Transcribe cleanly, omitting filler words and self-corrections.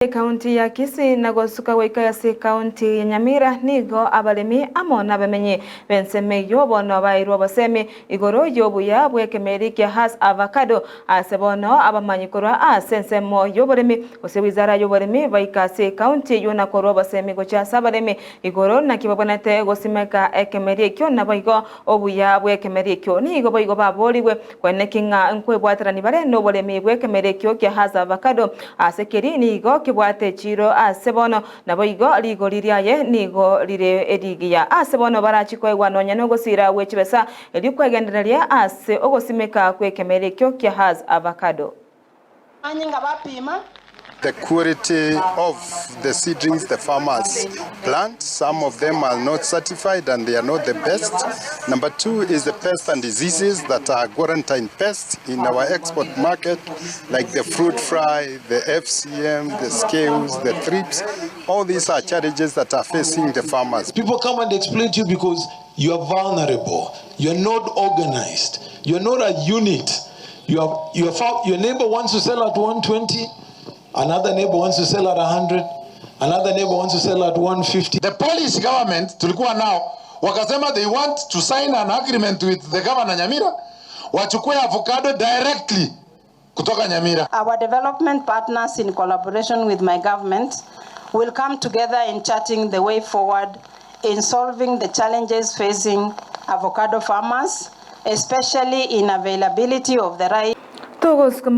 Ekaunti ya Kisii na gosuka goika ase ekaunti ya Nyamira nigo abaremi amo nabamenyi b'ensemo eyio bono baeirwe obosemi igoro y'obuya bw'ekemeri kia Hass Avocado ase bono abamanyi korwa ase ensemo y'oboremi gose wizara y'oboremi baika ase ekaunti eyio na korwa obosemi gochia ase abaremi igoro naki babwenerete gosimeka ekemeri ekio naboigo obuya bw'ekemeri ekio nigo boigo baboorigwe Kweneki ng'a nkwebwaterani bare noboremi bw'ekemeri ekio kia Hass Avocado, ase keri nigo kebwate echiiro ase bono, naboigo rigori riaye nigo rire erigiya. Ase bono barachi koegwa nonya nogosiira gwe chibesa erio kwegendereria ase ogosimeka kw'ekemeri ekio kia Hass Avocado. Amanyinga bapima. The quality of the seedlings the farmers plant, some of them are not certified and they are not the best. Number two is the pests and diseases that are quarantine pests in our export market like the fruit fly, the FCM, the scales, the thrips. All these are challenges that are facing the farmers. People come and explain to you because you are vulnerable, you are not organized, you are not a unit. You have, your, your neighbor wants to sell at 120, another neighbor wants to sell at 100, another neighbor wants to sell at 150. The Polish government tulikuwa nao wakasema they want to sign an agreement with the governor Nyamira wachukue avocado directly kutoka Nyamira. Our development partners in collaboration with my government will come together in charting the way forward in solving the challenges facing avocado farmers, especially in availability of the right Togosuka.